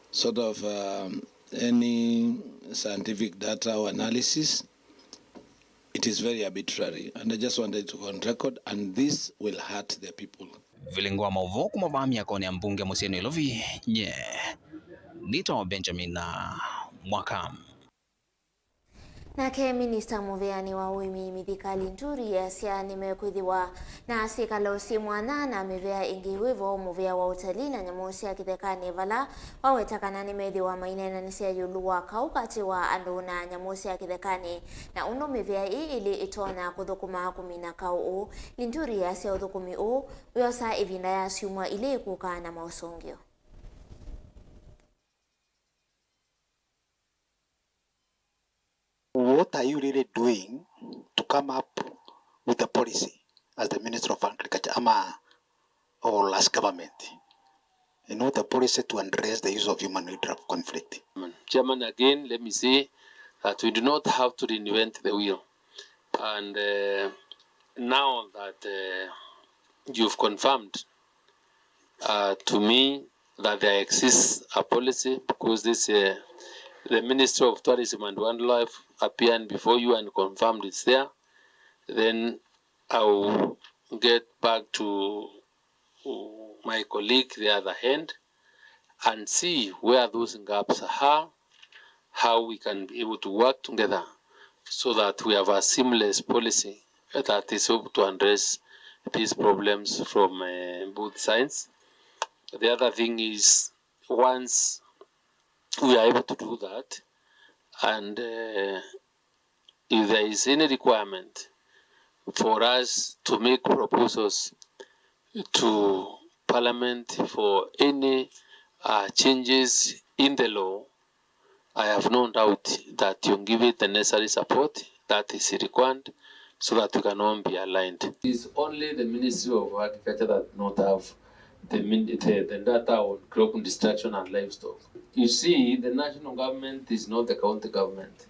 sort of um, any scientific data or analysis. It is very arbitrary, and I just wanted to go on record, and this will hurt the people. Vilingi wa maũvoo kuma vaa myakonĩ ya mbunge mũsyĩ Nairobi, nye nĩtawa Benjamin Mwaka. Nake minista mũvĩanĩ wa ũĩmi Mithika Linturi easya nĩmekwĩthĩwa na syĩkalo syĩ mwanya na mĩvĩa ĩngĩ wĩvo mũvĩa wa ũtalii na nyamũ sya kĩthekanĩ vala waweta kana nĩmethĩwa maineenanĩsya ĩũlũ wa kaũ katĩ wa andũ na nyamũ sya kĩthekanĩ na ũndũ mĩvĩa ĩĩ ĩlĩ ĩtonya kũthũkũma kũmina kaũ ũũ. Linturi easya ũthũkũmi ũũ wĩosaa ĩvinda ya syumwa ilĩ kũka na maũsũngĩo. What are you really doing to come up with a policy as the Minister of Agriculture ama or as government? You know, the policy to address the issue of human wildlife conflict. Chairman, again, let me say that we do not have to reinvent the wheel. And uh, now that uh, you've confirmed uh, to me that there exists a policy, because this uh, the Ministry of Tourism and Wildlife appeared before you and confirmed it's there, then I will get back to my colleague the other hand and see where those gaps are, how we can be able to work together so that we have a seamless policy that is able to address these problems from uh, both sides. The other thing is, once we are able to do that, and uh, if there is any requirement for us to make proposals to Parliament for any uh, changes in the law, I have no doubt that you'll give it the necessary support that is required so that we can all be aligned. It is only the Ministry of Agriculture that do not have the, the, the data on crop destruction and livestock. You see, the national government is not the county government.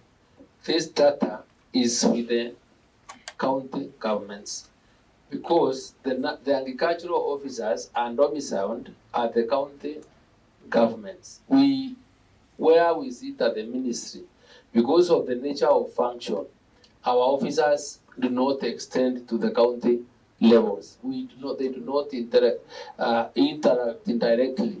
This data is with the county governments because the, the agricultural officers are domiciled at the county governments. We, where we sit at the ministry, because of the nature of function, our officers do not extend to the county levels. We do not, they do not interact, uh, interact directly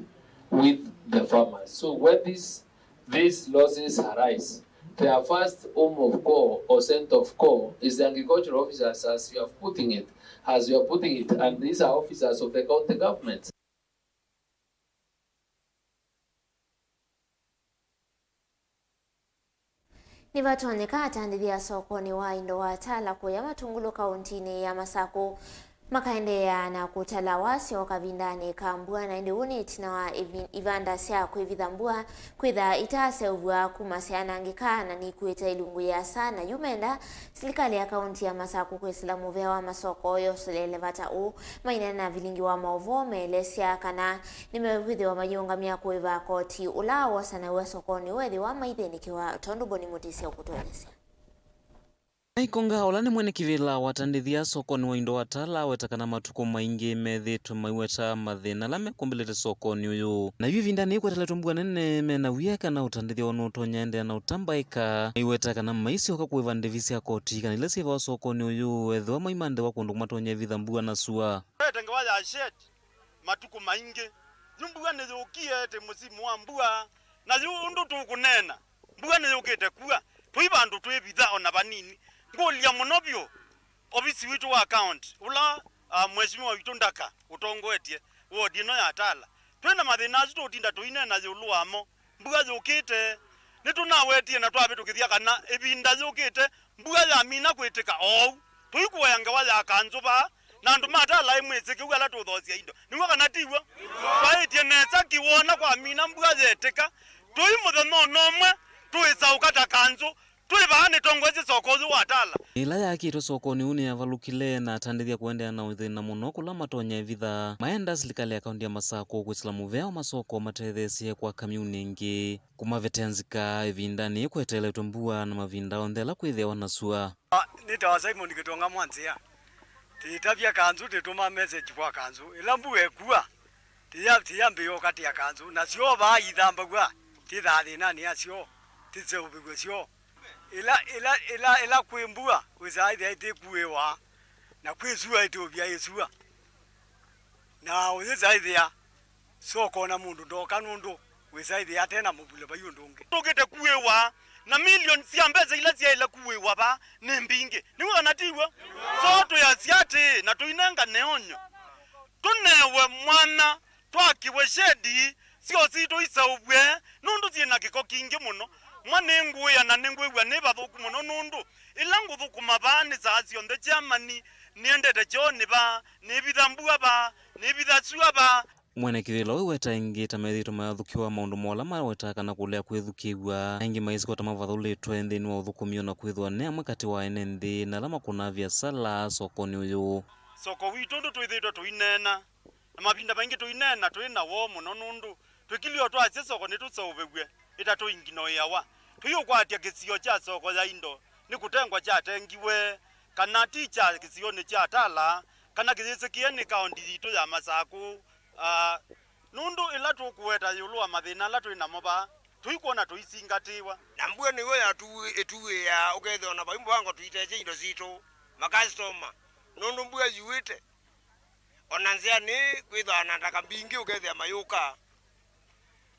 with the farmers. So when this These losses arise. Their first home of call or scent of call is the agricultural officers, as you are putting it, as you are putting it, and these are officers of the county government. Nĩvatonyeka atandĩthya sokonĩ wa indo wa Tala kũya Matungulu kaũntĩnĩ ya Masakũ makaendeea na kũtala wasyo kavindanĩ ka mbua, na ĩndĩ ũũ nĩ ĩtina wa ĩvi- ivanda sya kwĩvitha mbua kwĩtha itaaseũvw'a kuma syanangĩka na nikuĩte ilungu yĩasa, na yu menda silikalĩ ya kaũntĩ ya Masakũ kwĩsĩla mũvea wa masoko yosolele vata ũũ. Maineena na vilingi wa maũvoo meelesya kana nĩmekwĩthĩwa mayĩũngamya kũĩva koti ũla wosanaw'a sokonĩ ũũ ethĩwa maithĩnĩkĩwa, tondũ Boni Mũtĩsya ũkũtũelesya. Mike Ongaa, ũla nĩ mwene kĩvĩla wa atandĩthya sokonĩ wa indo wa Tala, aweta kana matukũ maingĩ methĩĩtwe maiweta mathĩna ala mekũmbĩlĩte sokonĩ ũyũ. Na yu ĩvindanĩ yĩĩ kweteletwe mbua nene, mena wia kana ũtandĩthya woo nũtonya endeea na ũtambaĩka, maiweta kana maisyoka kũĩva ndĩvi sya koti kana ila syĩvawa sokonĩ ũyũ ethĩwa maimanthe wa kũndũ kũmatonya ĩvitha mbua na sua. Twete ngewa ya shed matukũ maingĩ. Yu mbua nĩyũkie, tĩ mũsimu wa mbua, na yu ũndũ tũkũneena, mbua nĩyũkĩte kua. Tũi vandũ twĩvitha o na vanini. Ngũlya mũno vyũ ovisi witũ wa county, ũla, ah, mheshimiwa witũ Ndaka ũtongoetye ward ĩno ya Tala. Twĩ na mathĩna asu tũũtinda tũineena ĩũlũ wamo. Mbua yũkĩte, Nĩtũnawetie na twavĩtũkĩthya kana ĩvinda yũkĩte mbua yamina kwĩtĩka oou, tũikũea ngewa ya kanzũ vaa, na andũ ma Tala ĩmwĩsĩ kĩu ala tũũthoosya indo. Nĩw'o kana ti w'o? Twaĩtye nesa kĩw'ũ ona kwamina mbua yetĩka, tũi mũthenya o na ũmwe tũĩsaũka ta kanzũ, twĩ vaa nĩtongoesye soko ũyũ wa Tala. Ĩla yaakĩtwe sokonĩ ũũ nĩyavalũkile na atandĩthya kũendeea na ũthĩna mũno kũla matonya ĩvitha. Maenda silikalĩ ya kaũntĩ ya Masakũ kwĩsĩla mũvea wa masoko matetheesye kwaka myuunĩ ĩngĩ. Kũmavetee nzika ĩvindanĩ yĩĩ kweteeletwe mbua na mavinda onthe ala kwĩthĩawa na sua. Ah, nĩtawa Simon Kĩtonga Mwanzĩa. Tĩtavya kanzũ, tĩtũma message kwa kanzũ. Ĩla mbua ĩkua, tĩya-, tĩyambĩĩa ũkatĩa kanzũ. Na syoo vaa ithambaw'a, tĩthaa thĩnanĩ ya syoo, tĩseũvĩw'e syoo. Ĩla, ĩla, ĩla, ĩla kwĩ mbua, wĩsaa ĩthĩa ĩtĩkuĩwa, na kwĩ sua ĩtĩũvya ĩsua. Na ũyĩsa ĩthĩa soko na mũndũ ndoka nũndũ wĩsa ĩthĩa ate na mũvule vai ũndũ ũngĩ. Tũkĩte kuĩwa, na milioni sya mbesa ila syaĩle kuĩwa vaa nĩ mbingĩ. Nĩw'o kana ti w'o? So twĩasya atĩĩ, na tũinengane onyo, tũnewe mwanya, twakĩwe shedi, syoo sitũ iseũvw'e, nũndũ syĩ na kĩko kingĩ mũno. Mwa nĩngũĩa na nĩngwĩw'a nĩ vathũku mũno, nũndũ ĩla ngũthũkũma vaa nĩ saa syonthe Kyamani, nĩendete kyoonĩ vaa, nĩvitha mbua vaa, nĩvitha sua vaa. Mwene kĩvĩla ũũ weta ĩngĩ ta methĩĩtwe mayathũkĩwa maũndũ mola mawetaa kana kũlea kwĩthukĩĩw'a. Aingĩ maisĩ kwata mavathũlĩtwe nthĩnĩ wa ũthũkũmi o na kwĩthĩwa nĩ amwe katĩ wa ene nthĩ na ala makũnaa viasala sokonĩ ũyũ. Soko witũ ũndũ twĩthĩĩtwe tũineena, na mavinda maingĩ tũineena twĩ na woo mũno, nũndũ twĩkilye o twasya soko nĩtũseũvĩw'e, ĩtatũinginoĩawa. Tũiũkwatya kĩsio kya soko ya indo nĩ kũtengwa kyatengiwe, kana ti kya kĩsionĩ kya Tala, kana kĩyĩsĩkĩe nĩ kaũnti yitũ ya Masakũ. Ah, nũndũ ĩla tũkũweta ĩũlũ wa mathĩna ala twĩ namo vaa, tũikwona tũisingatĩĩwa. Na mbua nĩw'o yatu-, ĩtuĩaa, ũkethĩa o na vai mũvango tũitethya indo sitũ, makasitoma, nũndũ mbua yuĩte. O na nzĩanĩ kwĩthĩawa na ndaka mbingĩ ũkethĩa mayũka.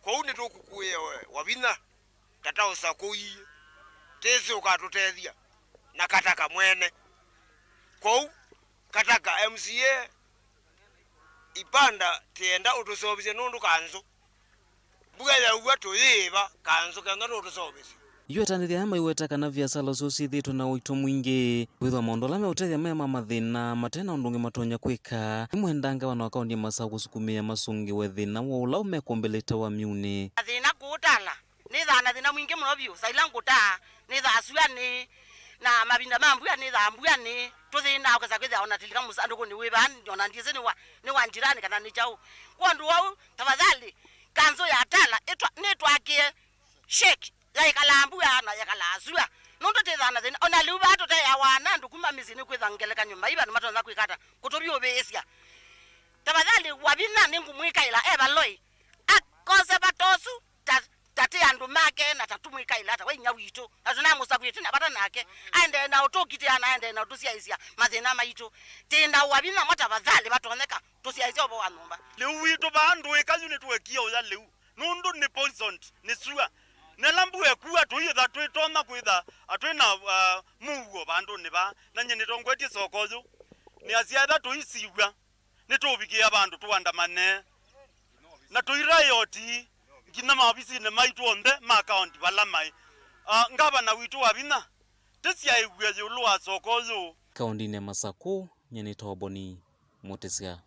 Kwoou nĩtũkũkũĩa we Wavinya, tata ũsakũie, tĩsĩ ũkatũtethya, na Kataka mwene. Kwoou, Kataka M C A, Ipanda, tĩenda ũtũseũvĩsye nũndũ kanzũ. Mbua yaua tũyĩĩva kanzũ kenda nũtũseũvĩsya. Yu atandĩthya aya maiweta kana viasala ũsu syĩthĩĩtwe na ũito mwingĩ, kwĩthĩwa maũndũ ala meũtethya me ma mathĩna mate na ũndũ ũngĩ matonya kwĩka. Nĩmwendaa ngavana wa kaũntĩ ya Masakũ kũsukumĩĩa masũngĩwe thĩna wa ũla ũmekũmbĩlĩte wa myuunĩ. Mathĩna kũũ Tala, nĩthaa na thĩna mwingĩ mũno vyũ. Saa ila ngũtaa, nĩthaa suanĩ, na mavinda ma mbua nĩthaa mbuanĩ. Tũthĩnaa ũkesa kwĩthĩa ona tilika mũsandũkũnĩ wĩ vaa, ona ndyĩsĩ nĩ wa, nĩ wa njirani kana nĩ kyaũ. Kwondũ wa ũu, tafadhali, kanzũ ya Tala ĩtwa-, nĩtwakĩe sheki ya ĩkalaa mbua na ĩkalaa sua. Nũndũ twĩthaa na thĩna, ona lĩu vaa tũteawa na andũ kuma mĩsyĩ nĩ kwĩtha ngelekany'o maiva nĩmatonya kwĩka ata, kũtũvyũvĩĩsya. Tafadhali, Wavinya nĩngũmwĩkaĩla e valoi, akose vata ũsu, ta, ta tĩ andũ make, na ta tũmwĩkaĩla ata we inyia witũ, na tũnamũsakw'ĩe twĩ na vata nake, aendee na ũtũkitĩa na aendee na ũtũsyaĩĩsya mathĩna maitũ. Tĩnda Wavinya mo tafadhali, vatonyeka, tũsyaĩĩsye ũvoo wa nyũmba. Lĩu witũ vaa ndũĩka yu nĩtũekie ũya lĩu. Nũndũ nĩ poisoned nĩ sua. Na ĩla mbua ĩkua, tũiyĩtha twĩtonya kwĩtha twĩ na, uh, mũuo vandũnĩ vaa. Na nyie nĩtongoetye soko ũyũ. Nĩasya ethĩwa tũisiw'a, nĩtũũvikĩĩa vandũ tũandamane. Na tũiraioti nginya maovisinĩ maitũ onthe ma kaũnti vala maĩ. Uh, ngavana witũ Wavinya, tĩsyaĩw'e ĩũlũ wa soko ũyũ. Kaũntinĩ ya Masakũ, nyie nĩtawa Boni Mũtĩsya.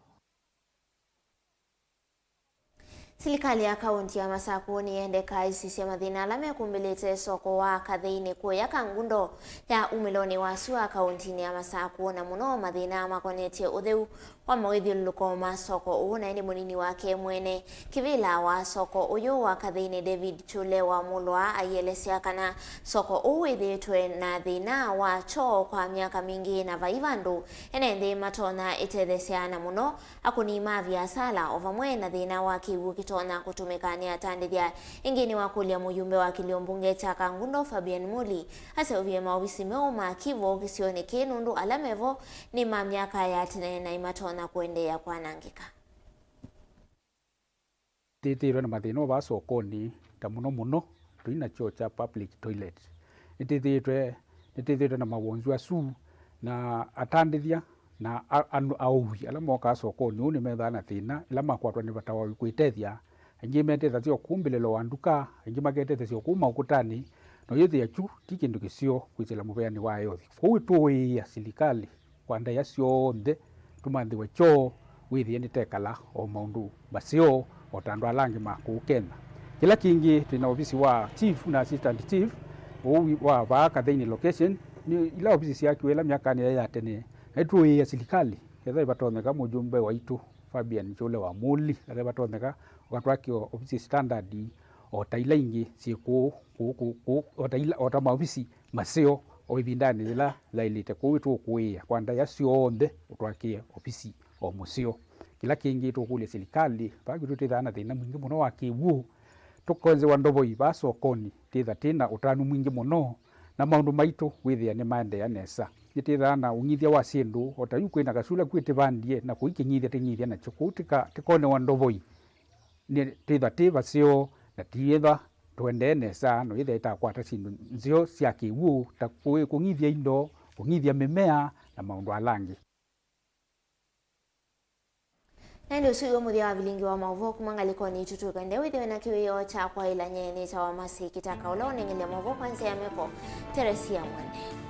Silikalĩ ya kaũnti ya Masakũ nĩyendeka ĩsisye mathĩna ala mekũmbĩlĩte soko wa Katheinĩ kũya Kangundo ya umĩlonĩ wa sua kaũntinĩ ya Masakũ, na mũno mathĩna makonetye ũtheu wa mawĩthyũlũlũko ma soko ũũ, na ĩndĩ mũnini wake mwene kĩvĩla wa soko ũyũ wa Katheinĩ, David Chule wa Mũlwa, aielesya kana soko ũũ wĩthĩĩtwe na thĩna wa kyoo kwa myaka mingĩ na vai vandũ ene nthĩ matonya ĩtethesya, na mũno akũni ma viasala, o vamwe na thĩna wa kĩw'ũ kĩtonya kũtũmĩka nĩ atandĩthya. Ĩngĩ nĩwakũlya mũyumbe wa kĩlio mbunge kya Kangundo, Fabian Muli, aseũvye maovisi meũ ma Kivu kĩsionĩ kĩĩ, nũndũ ala mevo nĩ ma myaka ya tene na nĩmatonya kũendeea kwanangĩka. Twĩthĩĩtwe na mathĩna o vaa sokonĩ, ta mũno mũno tũi na kyoo kya public toilet. Nĩtwĩthĩĩtwe, nĩtwĩthĩĩtwe na mawonzu asu, na atandĩthya na a-, andũ aũi ala mokaa sokonĩ ũũ nĩmethaa na thĩna ĩla makwatwa nĩ vata wa kwĩtethya Aingĩ metethasya o kũu mbĩlĩlo wa nduka, aingĩ maketethasya o kũu maũkũtanĩ, na ũyĩthĩa kyu ti kĩndũ kĩseo kwĩsĩla mũveanĩ wa eothi. Kwoou ĩtũĩĩa silikalĩ kwa ndaĩa syonthe tũmanthĩwe kyoo, wĩthĩe nĩtekala o maũndũ maseo o ta andũ ala angĩ ma kũu Kenya. Kĩla kĩngĩ, twĩ na ovisi wa chief na assistant chief, ũu wi-, wa vaa Katheinĩ location, nĩ ila ovisi syaakiwe ĩla myakanĩ yaĩ ya tene, na ĩtũĩĩa silikalĩ, ethĩwa ĩvatonyeka mũjumbe waitũ Fabian Chule wa Muli, ethĩwa ĩvatonyeka, ũkatwakie ovisi standard o ta ila ingĩ syĩ kũu, kũu, kũu, kũu, o ta ila, o ta maovisi maseo o ĩvindanĩ yĩla yaĩlĩte. Kwoou ĩtũkũĩĩa kwa ndaĩa syonthe ũtwakĩe ovisi o mũseo. Kĩla kĩngĩ tũkũlya silikalĩ, vaa kwitũ twĩthaa na thĩna mwingĩ mũno wa kĩw'ũ. Tũkonzewa ndovoi vaa sokonĩ, twĩtha twĩ na ũtanu mwingĩ mũno, na maũndũ maitũ wĩthĩa nĩmaendeea nesa. Nĩtwĩthaa na ũng'ithya wa syĩndũ, o ta yu kwĩ na kasula kwĩ tĩvandie, na kũi kĩng'ithya tĩng'ithya nakyo, kũu tĩka-, tĩkonewa ndovoi. Nĩ twĩtha twĩ vaseo, na twĩtha tũendee nesa, no yĩthĩa ĩtakwata syĩndũ nzeo sya kĩw'ũ, ta kũĩ kũng'ithya indo, kũng'ithya mĩmea, na maũndũ ala angĩ. Na ĩndĩ ũsu wĩo mũthya wa vilingi wa maũvoo kuma ngalĩkonĩ itũ. Tũkende wĩthĩwe na kĩwĩoo kya kwaĩla nyie nĩtawa Mercy Kitaka, ũla ũnengelya maũvoo kwa nzĩa ya meko, Teresia Mwende.